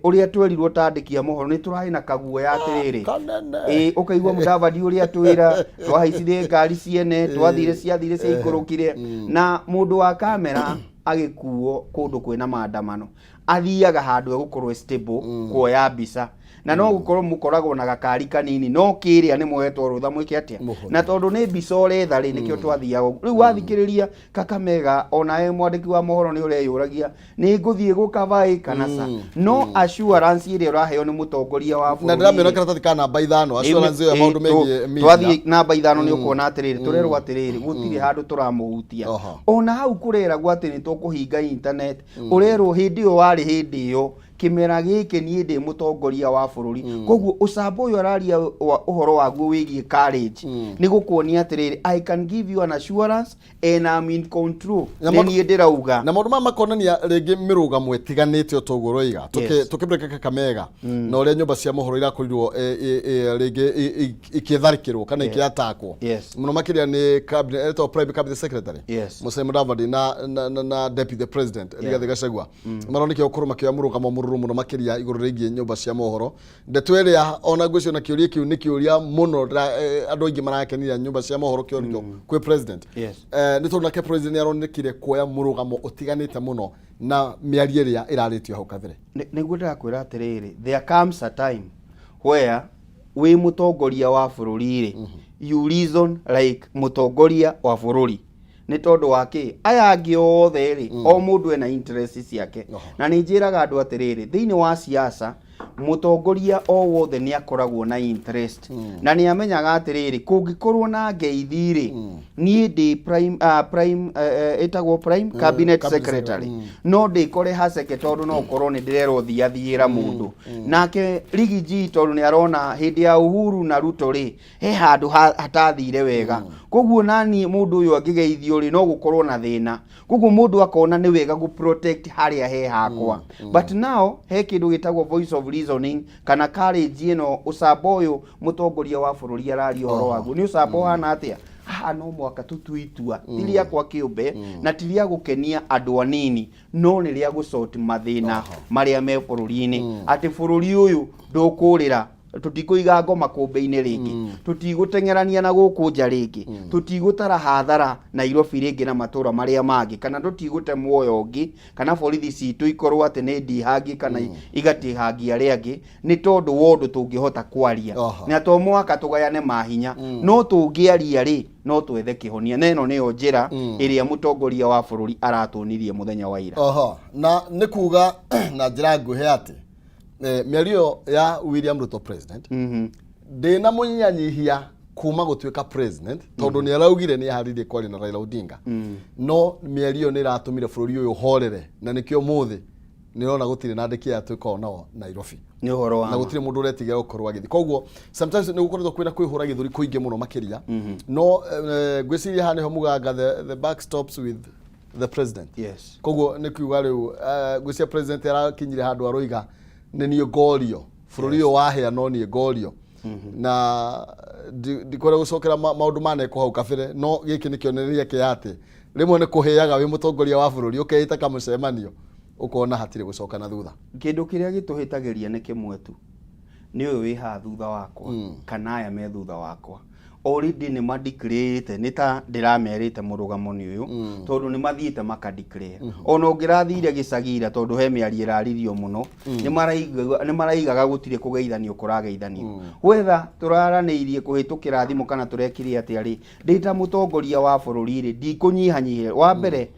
ũrĩa twerirwo ta andĩki a mohoro, nĩ tũrarĩ na kaguoya atĩrĩrĩ, Kanene. Ũkaigua Mudavadi ũrĩa twĩra twahaicire ngari ciene, twathire ciathire ciaikũrũkire, na mũndũ wa kamera agĩkuo kũndũ kwĩna maandamano athiaga handũ egũkorwo stable kuoya mbica, na no gũkorwo mũkoragwo na gakari kanini, no kĩrĩa nĩ mũhetwo rũtha mwĩke atĩa? Mũhũthĩre. Na tondũ nĩ mbica ũretha rĩ, nĩkĩo twathiaga ũguo. Rĩu wathikĩrĩria Kakamega, onawe mwandĩki wa mohoro nĩ ũreyũragia nĩ ngũthiĩ gũkavaĩ kana ca, no assurance ĩrĩa ũraheo nĩ mũtongoria wa Na bũrũri ndĩramĩona rĩ, karatathi ka namba 5, assurance ĩyo ya maũndũ megiĩ media. Twathiĩ namba 5 nĩ ũkuona atĩrĩrĩ, tũrerwo atĩrĩrĩ, gũtirĩ handũ tũramũhutia. Ona hau kũreragwo atĩ nĩ tũkũhinga internet, ũrerwo hĩndĩ ĩyo warĩ hĩndĩ ĩyo kĩmera gĩkĩ niĩ ndĩ mũtongoria wa bũrũri. Koguo ũcamba ũyũ araria ũhoro waguo wĩgiĩ courage nĩ gũkuonia atĩrĩrĩ, I can give you an assurance and I'm in control. Na nĩ niĩ ndĩrauga. Na maũndũ maya makonania rĩngĩ mĩrũgamo ĩtiganĩte o toguo ũroiga. Tũkĩmũrĩka Kakamega na ũrĩa nyũmba cia mohoro irakorirwo rĩngĩ ikĩtharĩkĩrwo kana ikĩatakwo mũno makĩria nĩ cabinet, etagwo prime cabinet secretary Musalia Mudavadi na deputy president Rigathi Gachagua, maronekire gũkorwo makĩoya mũrũgamo mũrũrũ mũno makĩria igũrũ rĩgiĩ nyũmba cia mohoro. Ndeto ĩrĩa ona ngwĩciria na kĩũria kĩu nĩ kĩũria mũno andũ aingĩ marakenia nyũmba cia mohoro kĩorio kwĩ president. Nĩ tondũ nake president nĩ aronekire kuoya mũrũgamo ũtiganĩte mũno na mĩario ĩrĩa ĩrarĩtio hau kabere. Nĩguo ndĩrakwĩra atĩrĩrĩ, there comes a time where Wĩ mũtongoria wa bũrũri rĩ, you reason like mũtongoria wa bũrũri, nĩ tondũ wa kĩ? Aya angĩ othe rĩ, o mũndũ ena interest ciake. Na nĩ njĩraga andũ atĩrĩrĩ, thĩinĩ wa siasa mũtongoria o wothe nĩ akoragwo na interest, na nĩ amenyaga atĩrĩrĩ, kũngĩkorwo na ngeithi rĩ, niĩ ndĩ prime, ĩtagwo prime cabinet cabinet secretary, secretary. No ndĩkore haceke tondũ no ũkorwo nĩ ndĩrerwo thiathiĩra mũndũ nake Riggy G, tondũ nĩ arona hĩndĩ ya Uhuru na Ruto rĩ, he handũ hatathire wega. Koguo nani mũndũ ũyũ angĩgeithio rĩ, no gũkorwo na thĩna. Koguo mũndũ akona nĩ wega gũ protect harĩa he hakwa. But now he kĩndũ gĩtagwo voice of reasoning kana courage ĩno, ũcamba ũyũ mũtongoria wa bũrũri araria ũhoro waguo nĩ ũcamba ũhana atĩa. Haha no mwaka tũtue itua ti rĩakwa kĩũmbe na ti rĩa gũkenia andũ anini, no nĩ rĩa gũsort mathĩna marĩa me bũrũri-inĩ, atĩ bũrũri ũyũ ndũkũrĩra, tũtikũiga ngoma kũmbĩ-inĩ rĩngĩ, tũtigũteng'erania na gũkũ nja rĩngĩ, tũtigũtara hathara Nairobi rĩngĩ na matũra marĩa mangĩ, kana tũtigũte muoyo ũngĩ, kana borithi citũ ikorwo atĩ nĩ ndihangi kana igatihangia arĩa angĩ, nĩ tondũ wa ũndũ tũngĩhota kwaria. Na to mũhaka tũgayane mahinya, no tũngĩaria rĩ, no twethe kĩhonia, na ĩno nĩyo njĩra ĩrĩa mũtongoria wa bũrũri aratuonirie mũthenya wa ira. Oho, na nĩ kuga na njĩra nguhĩ atĩ mĩario ya William Ruto president ndĩna mũnyihanyihia kuma gũtuĩka president, tondũ nĩ araugire nĩ aharĩrie kwaria na Raila Odinga, no mĩario nĩ ĩratũmire bũrũri ũyũ ũhorere, na nĩkĩo mũthĩ nĩ ũrona gũtirĩ na andĩki aya twĩkoragwo nao Nairobi. Nĩ ũhoro wa na ma. Gũtirĩ mũndũ ũretigĩra gũkorwo agĩthiĩ. Koguo sometimes nĩ gũkoretwo kwĩna kwĩhũra gĩthũri kũingĩ mũno makĩria, no ngwĩciria haha nĩho muganga the buck stops with the president. Koguo nĩ kiuga rĩu ngwĩciria president arakinyire handũ aroiga nĩ niĩ ngorio bũrũri ũyũ wahĩa, no niĩ ngorio na ndikwenda gũcokera maũndũ manekwo hau kabere, no gĩkĩ nĩ kĩonereria kĩa atĩ rĩmwe nĩ kũhĩaga wĩ mũtongoria wa bũrũri ũkeĩta kamũcemanio ũkona hatirĩ gũcoka na thutha. Kĩndũ kĩrĩa gĩtũhĩtagĩria nĩ kĩmwe tu, nĩ ũyũ wĩ haha thutha wakwa kana aya me thutha wakwa. Already nĩ madeclarĩte, nĩ ta ndĩramerĩte mũrũgamo nĩ ũyũ, tondũ nĩ mathiĩte makadeclare. Ona ũngĩrathire gĩcagi ira, tondũ he mĩario ĩraririo mũno, nĩ maraigaga gũtirĩ kũgeithanio kũrageithanio, whether tũraranĩirie kũhĩtũkĩra thimũ kana tũrekire atĩa rĩ, ndĩ ta mũtongoria wa bũrũri rĩ, ndikũnyihanyihia. Wa mbere,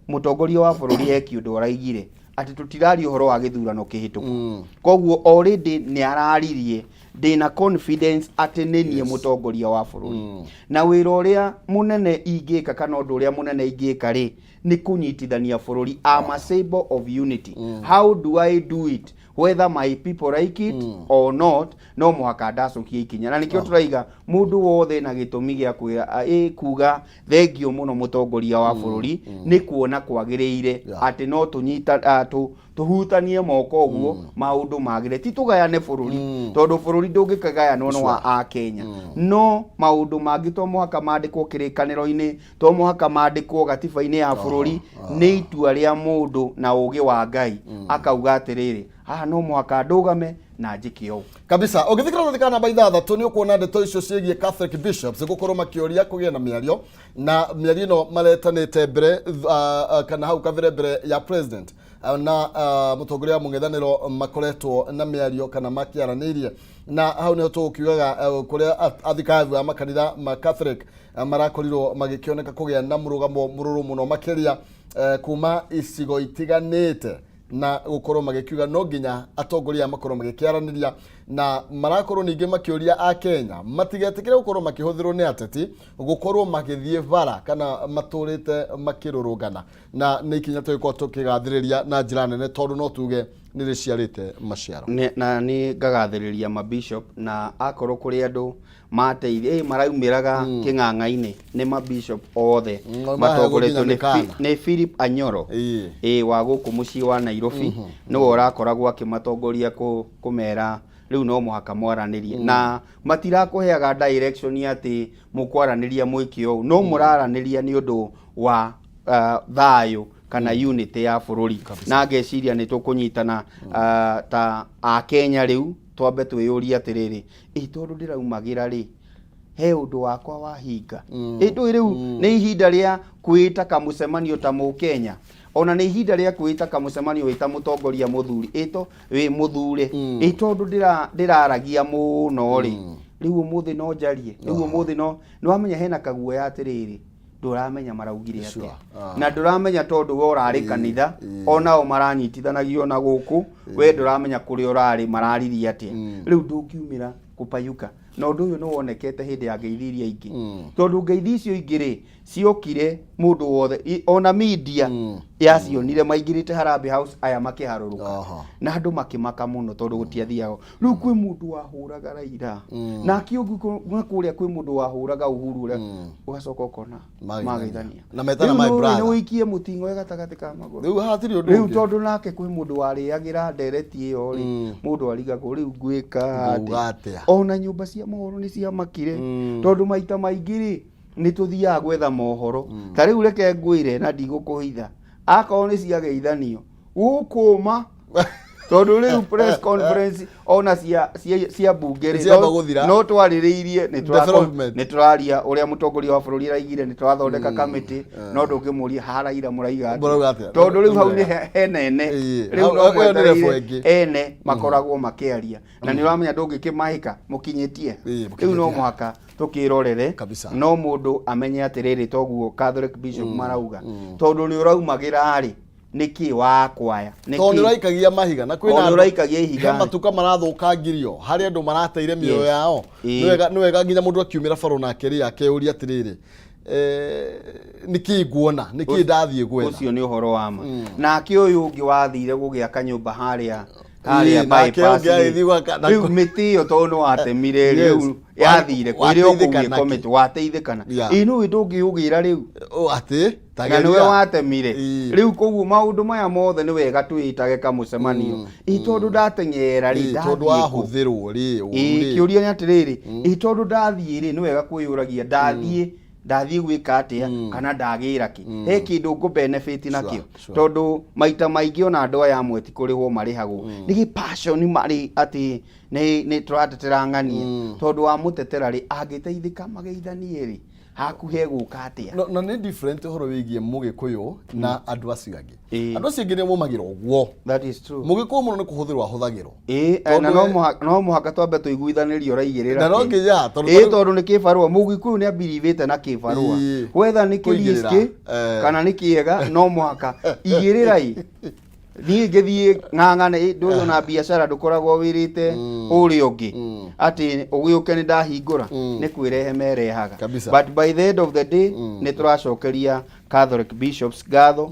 mũtongoria wa bũrũri he kĩũndũ araigire atĩ tũtiraria ũhoro wa gĩthurano kĩhĩtũku. Koguo already nĩ araririe, ndĩna confidence atĩ nĩ niĩ mũtongoria wa bũrũri, na wĩra ũrĩa mũnene ingĩka kana ũndũ ũrĩa mũnene ingĩka rĩ, nĩ kũnyitithania bũrũri. I'm a symbol of unity. How do I do it? Whether my people like it or not, no mũhaka ndacokia ikinya, na nĩkĩo tũraiga mũndũ wothe na gĩtũmi gĩa kwĩra ĩ kuga thengio mũno mũtongoria wa bũrũri nĩ kuona kwagĩrĩire atĩ no tũnyita tũhutanie moko ũguo maũndũ magĩre, ti tũgayane bũrũri, tondũ bũrũri ndũngĩkagayanwo nĩ wa akenya, no maũndũ mangĩ to mũhaka mandĩkwo kĩrĩkanĩro-inĩ, to mũhaka mandĩkwo gatiba-inĩ ya bũrũri. Nĩ itua rĩa mũndũ na ũgĩ wa Ngai akauga atĩrĩrĩ, haha no mũhaka ndũgame na njĩke ũũ. Kabisa. Ũgĩthiĩ kĩratathi ka namba 6 nĩ ũkuona ndeto icio ciĩgiĩ Catholic bishops gũkorwo makĩũria kũgĩe na mĩario, na mĩario ĩno maretanĩte mbere kana hau kabere mbere ya president na mũtongoria wa mũng'ethanĩro makoretwo na mĩario kana makĩaranĩirie, na hau nĩho tũgũkiugaga kũrĩa athikabu a makanitha ma Catholic marakorirwo magĩkĩoneka kũgĩa na mũrũgamo mũrũrũ mũno makĩria kuma icigo itiganĩte, na gũkorwo magĩkiuga no nginya atongoria aya makorwo magĩkĩaranĩria, na marakorwo ningĩ makĩũria a Kenya matigetĩkĩre gũkorwo makĩhũthĩrwo nĩ ateti gũkorwo magĩthiĩ bara kana matũrĩte makĩrũrũngana, na nĩ ikinya tũgĩkorwo tũkĩgathĩrĩria na njĩra nene, tondũ no tuge nĩ rĩciarĩte maciaro. Na nĩ ngagathĩrĩria mabishop, na akorwo kũrĩ andũ mateithia maraumĩraga kĩng'ang'a-inĩ nĩ mabishop othe matongoretio maheagwo nĩ nginya mĩkana. Nĩ Philip Anyoro wa gũkũ mũciĩ wa Nairobi, nĩwe ũrakoragwo akĩmatongoria kũmera rĩu no mũhaka mwaranĩrie, na matirakũheaga direction atĩ mũkwaranĩria mwĩke ũũ, no mũraranĩria nĩ ũndũ wa thayũ kana unity ya bũrũri. Na ngeciria nĩ tũkũnyitana ta akenya rĩu twambe twĩyũrie atĩrĩrĩ, ĩ tondũ ndĩraumagĩra rĩ, he ũndũ wakwa wahinga? Ĩ ndũĩ rĩu nĩ ihinda rĩa kwĩta kamũcemanio ta mũkenya. Ona nĩ ihinda rĩa kwĩta kamũcemanio wĩ ta mũtongoria mũthuri, ĩto wĩ mũthure, ĩ tondũ ndĩraragia mũno rĩ, rĩu ũmũthĩ no njarie, rĩu ũmũthĩ no nĩ wamenya hena kaguoya atĩrĩrĩ, ndũramenya maraugire atĩa. Na ndũramenya tondũ we ũrarĩ kanitha, onao maranyitithanagio na gũkũ, we ndũramenya kũrĩa ũrarĩ mararirie atĩa. Rĩu ndũngiumĩra kũpayuka. Na ũndũ ũyũ nĩ wonekete hĩndĩ ya ngeithi iria ingĩ, tondũ ngeithi icio ingĩ rĩ, ciokire mũndũ wothe, ona media yacionire maingĩrĩte Harambee House aya makĩharũrũka. Na andũ makĩmaka mũno tondũ gũtiathiaga. Rĩu kwĩ mũndũ wahũraga Raila, nake ũngĩ na kũrĩa kwĩ mũndũ wahũraga Uhuru ũrĩa ũgacoka ũkona Mageithania. mageithania. Na metana Rĩu my nĩ ũĩ brother. nĩ ũikie mũting'oe gatagatĩ ka magũrũ. Rĩu hatirĩ ũndũ Rĩu ũngĩ. tondũ nake kwĩ mũndũ warĩagĩra ndereti ĩyo rĩ, mũndũ arigagwo rĩu ngwĩka Nguga atĩa? Ona nyũmba cia mohoro nĩ ciamakire, tondũ maita maingĩ rĩ, nĩ tũthiaga gwetha mohoro. Ta rĩu reke ngwĩre na ndigũkũhitha, akorwo nĩ ciageithanio gũkũma, tondũ rĩu press conference ona cia bunge rĩ, Ciamba gũthira. no twarĩrĩirie nĩ Development. Nĩ tũraria ũrĩa mũtongoria wa bũrũri araigire nĩ tũrathondeka kamĩtĩ, no ndũngĩmũria haraira mũraiga atĩa? Mũrauga atĩa? Tondũ rĩu hau nĩ henene. Rĩu no Hau- ĩyo nĩ level mwetereire ĩngĩ. ene makoragwo makĩaria, na nĩ ũramenya ndũngĩkĩmahĩka mũkinyĩtie. Mũkinyĩtie. Rĩu no mũhaka tũkĩrorere. Kabisa. No mũndũ amenye atĩrĩrĩ, toguo Catholic Bishop marauga, tondũ nĩ ũraumagĩra rĩ, nĩkĩ wakwaya? Tondũ nĩ ũraikagia mahiga na kwĩna Tondũ nĩ andũ- ũraikagia ihiga. He matuka marathũkangirio harĩ andũ marateire mĩoyo yao. Nĩ wega nginya mũndũ akiumĩra barũ nake rĩ, akeyũria atĩrĩrĩ, nĩkĩ nguona, nĩkĩ ndathiĩ gwetha? Ũcio nĩ ũhoro wa ma. Nake ũyũ ũngĩ wathire gũgĩaka nyũmba harĩa harĩa Nake bypass ũngĩ rĩ. agĩthiĩ gwaka na Rĩu mĩtĩ ĩyo tondũ nĩ watemire rĩ, rĩu yathire kũ? Ĩrĩa Wateithĩka ũkũu nakĩ? mĩtĩ wateithĩka na. Ĩ nũĩ ndũngĩũgĩra rĩu? O, atĩ Na nĩwe tageria. watemire. Rĩu koguo maũndũ maya mothe nĩ wega twĩtage kamũcemanio. Ĩ tondũ ndateng'era rĩ, Ĩĩ, tondũ ndathiĩ kũ? wahũthĩrwo rĩ ũru Ĩ rĩ. kĩũria nĩ atĩrĩrĩ, ĩ tondũ ndathiĩ rĩ, nĩ wega kwĩyũragia ndathiĩ gwĩka atĩa, kana ndagĩra kĩ, he kĩndũ ngũ benefit nakĩo? Tondũ maita maingĩ ona andũ aya amwe ti kũrĩhwo marĩhagwo, nĩ gĩ passion marĩ atĩ nĩ tũratetera ng'ania. Tondũ wamũtetera rĩ, angĩteithĩka mageithanie rĩ, haku hegũka atĩa? Na nĩ different ũhoro wĩgiĩ mũgĩkũyũ na andũ acio angĩ. Ĩĩ. Andũ acio angĩ nĩ momagĩra ũguo. That is true. Mũgĩkũyũ mũno nĩ kũhũthĩrwo ahũthagĩrwo. Ĩĩ, na Tondũ no mũhaka twambe tũiguithanĩrie ũraigĩrĩra Na no kĩ. nginya, tondũ Ĩĩ, tondũ nĩ kĩbarũa mũgĩkũyũ nĩ abirivĩte na kĩbarũa, whether nĩ Kũigĩrĩra. kĩriski kana nĩ kĩega, no mũhaka igĩrĩra ĩ niĩ ngĩthiĩ ng'ang'ane ĩ, ndũĩ ona biacara ndũkoragwo wĩrĩte ũrĩa ũngĩ atĩ ũgĩũke nĩ ndahingũra, nĩ kwĩrehe merehaga. Kabisa. But by the end of the day nĩ tũracokeria Catholic bishops ngatho,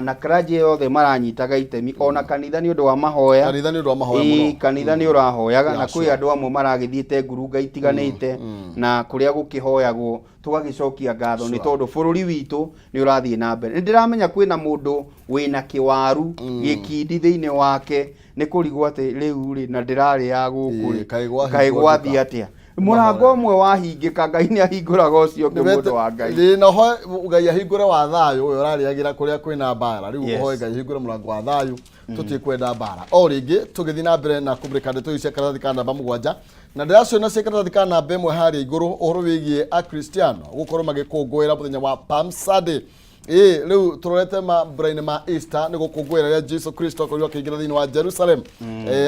na clergy yothe maranyitaga itemi, ona kanitha nĩ ũndũ wa mahoya. Kanitha nĩ ũndũ wa mahoya Ĩĩ, mũno. Kanitha nĩ ũrahoyaga, na kwĩ andũ amwe maragĩthiĩte ngurunga itiganĩte na kũrĩa gũkĩhoyagwo, tũgagĩcokia ngatho nĩ tondũ bũrũri witũ nĩ ũrathiĩ na mbere. Nĩ ndĩramenya kwĩna mũndũ wĩna kĩwaru gĩkindi thĩinĩ wake, nĩ kũrigwo atĩ rĩu rĩ, na ndĩrarĩ ya gũkũ rĩ, Kaĩ gwahingwo kaĩ gwathiĩ nduka. atĩa? Mũrango ũmwe wahingĩka, Ngai nĩ ahingũraga ũcio ũngĩ, mũndũ wa Ngai. Ĩĩ, na ũhoe Ngai ahingũre wa thayũ ũyũ ũrarĩagĩra kũrĩa kwĩna mbara. Rĩu ũhoe Ngai ahingũre mũrango wa thayũ, tũtikwenda mbara. O rĩngĩ tũgĩthiĩ na mbere na kũmũrĩka ndeto ici cia karatathi ka namba 7, na ndĩraciona cia karatathi ka namba 1 harĩa igũrũ, ũhoro wĩgiĩ Akristiano gũkorwo magĩkũngũĩra mũthenya wa Palm Sunday. Ĩĩ, rĩu tũrorete mambura-inĩ ma Easter, nĩ gũkũngũĩra rĩrĩa Jesu Kristo akorirwo akĩingĩra thĩinĩ wa Jerusalem,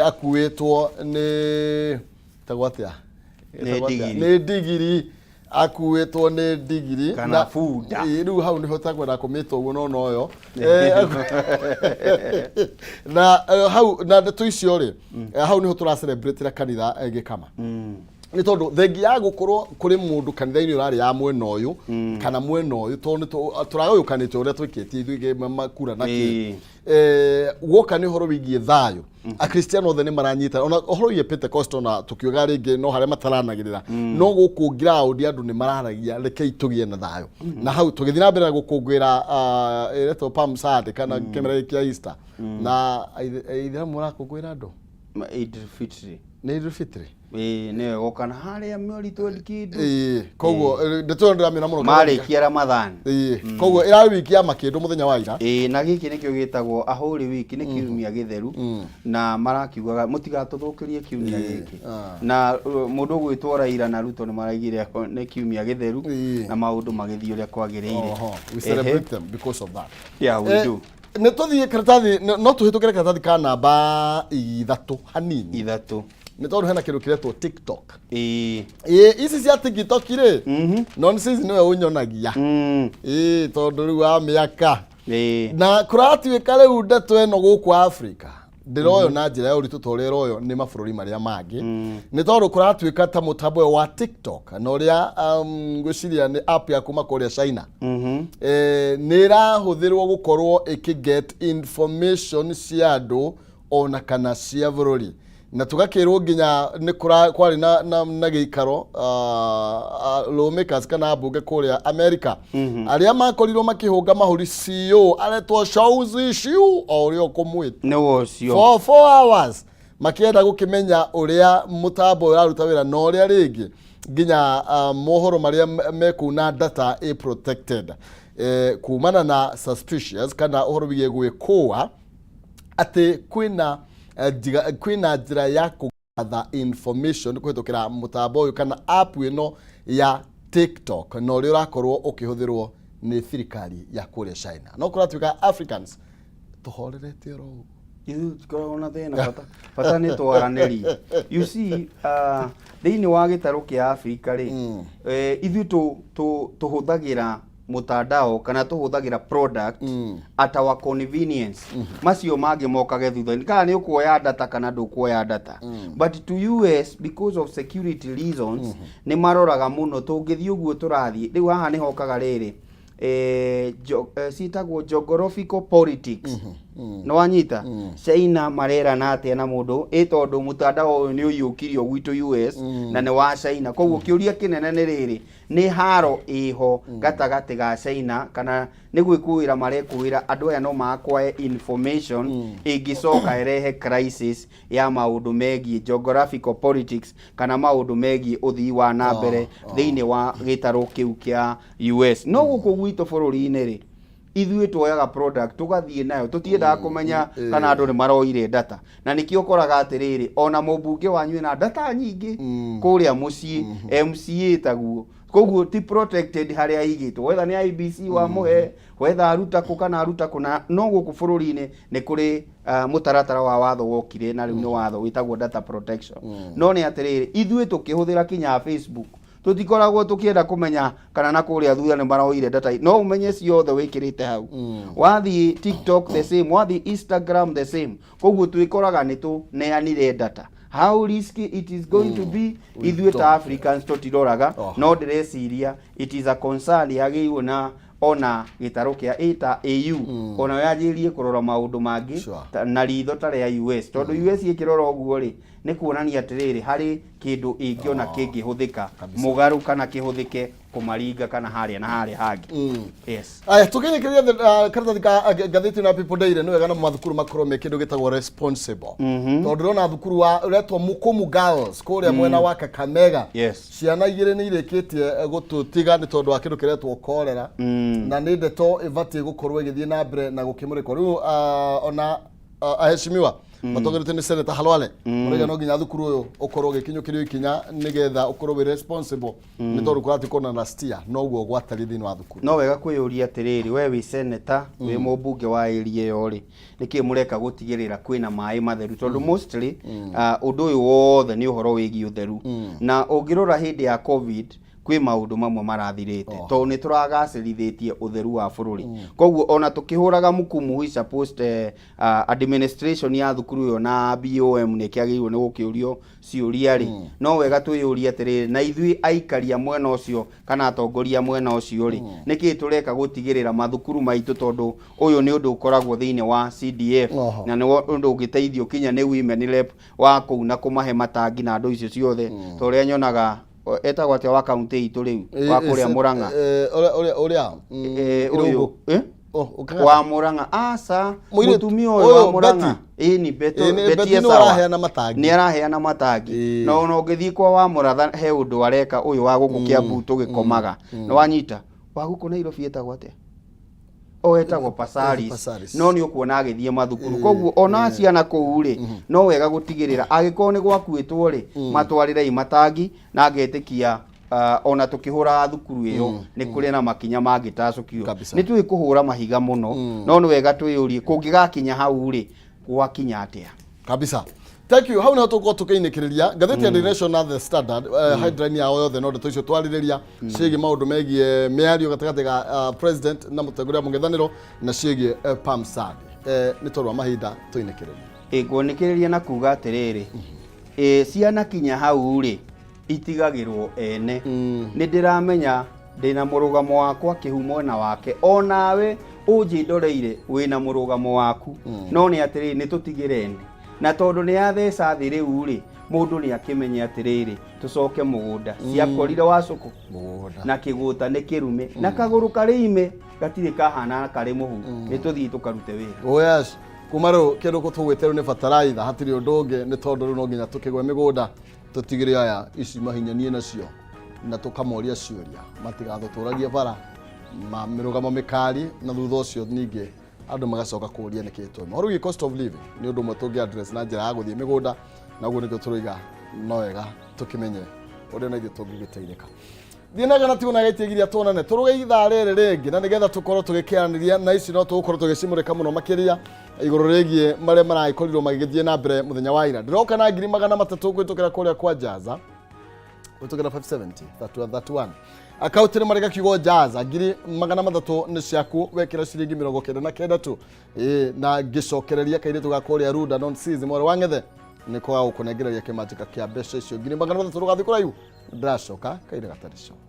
akuĩtwo nĩ tagwo atĩa? Nĩ Ĩtagwo atĩa? ndigiri. Nĩ ndigiri, akuĩtwo nĩ ndigiri. Kana bunda. Ĩĩ, rĩu hau nĩho takwenda kũmĩta ũguo, no noyo na hau na ndeto icio rĩ, hau nĩho tũra celebrate kanitha, gĩkama nĩ tondũ thengia ya gũkorwo kũrĩ mũndũ kanitha-inĩ ũrarĩ ya mwena ũyũ kana mwena ũyũ, tondũ nĩ tũragayũkanĩte ũrĩa twĩkĩtie ithuĩ makura na kĩ. Guoka nĩ ũhoro wĩgiĩ thayũ, Akristiano othe nĩ maranyita, ona ũhoro wĩgiĩ Pentecost, ona tũkiuga rĩngĩ no harĩa mataranagĩrĩra, no gũkũ ground andũ nĩ mararagia rekei tũgĩe na thayũ. Na hau tũgĩthiĩ na mbere na gũkũngũĩra, ĩretwo Palm Sunday kana kĩmera gĩkĩ kĩa Easter, na aithĩramu marakũngũĩra andũ Eid Fitri. Nĩ Eid Fitri. Ĩĩ, nĩyo ĩgoka na harĩa mweri 20 kĩndũ. Ĩĩ, koguo ndeto ĩyo ndĩramĩona mũno. Marĩkia Ramadhan. Ĩĩ, koguo ĩrarĩ wiki ya makĩndũ mũthenya wa ira. Ĩĩ, na gĩkĩ nĩkĩo gĩtagwo a Holy Week, nĩ kiumia gĩtheru, na marakiugaga mũtigatũthũkĩrie kiumia gĩkĩ. Na mũndũ ũgwĩtwo Raila na Ruto nĩ maraigire nĩ kiumia gĩtheru, na maũndũ magĩthiĩ ũrĩa kwagĩrĩire. Oho, we celebrate them because of that. Yeah, we do. Nĩ tũthiĩ karatathi, no tũhĩtũkĩre karatathi ka namba 3 hanini. 3. Nĩ tondũ hena kĩndũ kĩretwo TikTok. Ĩĩ. Ĩĩ, ici cia TikTok rĩ, nonsense nĩwe ũnyonagia. Ĩĩ, tondũ rĩu wa mĩaka. Na kũratuĩka rĩu ndeto ĩno gũkũ Africa ndĩroyo na njĩra ya ũritũ ta ũrĩa ĩroyo nĩ mabũrũri marĩa mangĩ, nĩ tondũ kũratuĩka ta mũtambo ũyũ wa TikTok na ũrĩa ngwĩciria nĩ app ya kuma kũrĩa China, nĩ ĩrahũthĩrwo gũkorwo ĩkĩ get information cia andũ ona kana cia bũrũri, na tũgakĩrwo nginya nĩ kwarĩ na gĩikaro lawmakers kana ambunge kũrĩa America arĩa makorirwo makĩhũnga mahũri CEO aretwo Shouzi Shiu, o ũrĩa ũkũmwĩta. Nĩwe ũcio. For 4 hours makĩenda gũkĩmenya ũrĩa mũtambo ũraruta wĩra na ũrĩa rĩngĩ nginya mohoro marĩa mekũu na data ĩ protected kumana na suspicious kana ũhoro wĩgiĩ gwĩkũa atĩ kwĩna njĩra ya kũgatha information kũhĩtũkĩra mũtambo ũyũ kana app ĩno ya TikTok na ũrĩa ũrakorwo ũkĩhũthĩrwo nĩ thirikari ya kũrĩa China. No kũratuĩka Africans tũhorerete oro ũguo. Ithuĩ tũtikoragwo na thĩna, bata nĩ twaranĩrie. You see, thĩinĩ wa gĩtarũ kĩa Afrika rĩ, ithuĩ tũhũthagĩra mũtandao kana tũhũthagĩra product at our convenience, macio mangĩ mokage thutha-inĩ kana nĩ ũkuoya data kana ndũkuoya data. But to US, because of security reasons, nĩ maroraga mũno tũngĩthiĩ ũguo tũrathiĩ. Rĩu haha nĩ hokaga rĩrĩ, ciĩtagwo geographical politics. Nĩ wanyita? China marerana atĩa na mũndũ ĩ, tondũ mũtandao ũyũ nĩ ũiyũkirio gwitũ US na nĩ wa China. Koguo kĩũria kĩnene nĩ rĩrĩ, nĩ haro ĩho gatagatĩ ga China kana nĩ gwĩkũĩra marekũĩra andũ aya no makwae information ĩngĩcoka ĩrehe crisis ya maũndũ megiĩ geographical politics kana maũndũ megiĩ ũthii wa na mbere thĩinĩ wa gĩtarũ kĩu kĩa US. No gũkũ gwitũ bũrũri-inĩ rĩ, ithuĩ tuoyaga product tũgathiĩ nayo, tũtiendaga kũmenya kana andũ nĩ maroire data, na nĩkĩo ũkoraga atĩrĩrĩ, ona mũmbunge wanyu ena data nyingĩ kũrĩa mũciĩ, MCA taguo. Koguo ti protected harĩa aigĩtwo, wetha nĩ IBC wamũhe, wetha aruta kũ kana aruta kũ. Na no gũkũ bũrũri-inĩ nĩ kũrĩ mũtaratara wa watho wokire, na rĩu nĩ watho wĩtagwo data protection. No nĩ atĩrĩrĩ, ithuĩ tũkĩhũthĩra kinya Facebook tũtikoragwo tũkĩenda kũmenya kana na kũrĩa thutha nĩ maroire data, no ũmenye ciothe wĩkĩrĩte hau. Wathiĩ TikTok the same, wathiĩ Instagram the same. Koguo twĩkoraga nĩ tũneanire data. How risky it is going to be, ithuĩ ta Africans tũtiroraga. No ndĩreciria it is a concern yagĩrĩirwo na ona gĩtarũ kĩa ĩta AU ona yanjĩrĩrie kũrora maũndũ mangĩ na ritho ta rĩa US, tondũ US ĩkĩrora ũguo rĩ, nĩ kuonania atĩrĩrĩ, harĩ kĩndũ ĩngĩona kĩngĩhũthĩka mũgarũ kana kĩhũthĩke kũmaringa kana harĩa na harĩa hangĩ. Yes. Aya, tũkĩrĩkĩria karatathi ka ngathĩti na People Daily, nĩ wega na mathukuru makorwo me kĩndũ gĩtagwo responsible, tondũ ndĩrona thukuru wa ũretwo Mukumu Girls kũrĩa mwena wa Kakamega, ciana 2 nĩ irĩkĩtie gũtũtiga nĩ tondũ wa kĩndũ kĩretwo cholera, na nĩ ndeto ĩbatiĩ gũkorwo ĩgĩthiĩ na mbere na gũkĩmũrĩkwo. Rĩu ona aheshimiwa matongoretio nĩ Senator Halwale marauga no nginya thukuru ũyũ ũkorwo ũgĩkinyũkĩrio ikinya nĩgetha ũkorwo wĩ responsible, nĩ tondũ kũratuĩka ona last year noguo gwatariĩ thĩinĩ wa thukuru. No wega kwĩyũria atĩrĩrĩ, we wĩ senator, wĩ mũmbunge wa area ĩyo rĩ, nĩkĩ mũreka gũtigĩrĩra kwĩna maĩ matheru? Tondũ mostly ũndũ ũyũ wothe nĩ ũhoro wĩgiĩ ũtheru, na ũngĩrora hĩndĩ ya COVID kwĩ maũndũ mamwe marathirĩte tondũ nĩ tũragacĩrithĩtie ũtheru wa bũrũri. Koguo ona tũkĩhũraga mukumu, which supposed administration ya thukuru ĩyo na BOM nĩ kĩagĩrĩirwo nĩ gũkĩũrio ciũria rĩ, no wega twĩyũrie atĩrĩrĩ, na ithuĩ aikaria mwena ũcio kana atongoria mwena ũcio rĩ, nĩkĩ tũreka gũtigĩrĩra mathukuru maitũ? Tondũ ũyũ nĩ ũndũ ũkoragwo thĩinĩ wa CDF na nĩ ũndũ ũngĩteithio kinya nĩ women rep wa kũu na kũmahe matangi na andũ icio ciothe, ta ũrĩa nyonaga etagwo atĩa wa kaunti itũ rĩu wa kũrĩa Murang'a? Ũrĩa ũyũ Irũngũ. Eh? Oh, ũkaga- Wa Murang'a, aca. Mũirĩtu- Mũtumia ũyũ wa ũyũ, Murang'a, ĩni. Ĩĩ, Betty Betty nĩwe Esawa. ũraheana matangi. Nĩ araheana matangi. Na ona ũngĩthiĩ kwa wa Mũratha he ũndũ areka. Ũyũ wa gũkũ Kiambu tũgĩkomaga, nĩ wanyita, wa gũkũ Nairobi etagwo atĩa? O etagwo Pasaris. Pasaris. No nĩ ũkuona agĩthiĩ mathukuru. Koguo ona ciana kũu rĩ, no wega gũtigĩrĩra angĩkorwo nĩ gwakuĩtwo rĩ, matwarĩrei matangi na ngetĩkia. Ona tũkĩhũraga thukuru ĩyo nĩ kũrĩ na makinya mangĩtacũkio. Kabisa. Nĩ tũĩ kũhũra mahiga mũno, no nĩ wega twĩyũrie kũngĩgakinya hau rĩ, gwakinya atĩa? Kabisa, thank you. Hau niho tũgũkorwo tũkĩinĩkĩrĩria ngathĩti ya The Nation na The Standard, headline yao yothe no ndeto icio twarĩrĩria ciĩgiĩ maũndũ megiĩ mĩario gatagatĩ ga president na mũtongoria wa mũng'ethanĩro na ciĩgiĩ Palm Sunday. Nĩ tondũ wa mahinda tũinĩkĩrĩrie. Ĩ nguonĩkĩrĩria na kuga atĩrĩrĩ, ĩ ciana kinya hau rĩ, itigagĩrwo ene. Nĩ ndĩramenya ndĩna mũrũgamo wakwa kĩhumo na wake, onawe ũnjĩndoreire wĩna mũrũgamo waku, no nĩ atĩrĩrĩ, nĩ tũtigĩre ene, na tondũ nĩ yatheca thĩ rĩu rĩ, mũndũ nĩ akĩmenye atĩrĩrĩ, tũcoke mũgũnda ciakorire wacũkũ mũgũnda na kĩgũta nĩ kĩrume na kagũrũ karĩ ime gatirĩ kahana karĩ mũhu. Nĩ tũthiĩ tũkarute wĩra. Oh yes, kuma rĩu kĩndũ tũgwĩte rĩu nĩ bataraitha, hatirĩ ũndũ ũngĩ, nĩ tondũ rĩu no nginya tũkĩgwe mĩgũnda, tũtigĩre aya ici mahinyanie nacio na tũkamoria ciũria matigathũtũragie bara ma mĩrũgamo mĩkari, na thutha ũcio ningĩ andũ magacoka kũria nĩkĩ twema. Ũhoro wĩgiĩ cost of living nĩ ũndũ ũmwe tũngĩ address na njĩra ya gũthiĩ mĩgũnda, na ũguo nĩkĩo tũroiga no wega tũkĩmenye ũrĩa na ithuĩ tũngĩgĩteithĩka. Thiĩ na gana tigwo na gaitigiria, tuonane tũrũge ithaa rĩrĩ rĩngĩ, na nĩgetha tũkorwo tũgĩkĩaranĩria na ici no tũgũkorwo tũgĩcimũrĩka mũno makĩria igũrũ rĩgiĩ marĩa maragĩkorirwo magĩgĩthiĩ na mbere mũthenya wa ira. Ndĩroka na 300,000 kũhĩtũkĩra kũrĩa kwa Jaza, kũhĩtũkĩra 570 31 31 akaunti nĩ marĩga kiugo Jaza. 300,000 nĩ ciaku wekĩra ciringi 99 tu. Ĩĩ, na ngĩcokereria kairĩtu ga kũrĩa Runda non season mwarĩ wa ng'ethe nĩ kwaga gũkũnengereria kĩmanjĩka kĩa mbeca icio 300,000. Rũgathiĩ kũraihu, ndĩracoka kaire gatarĩ co.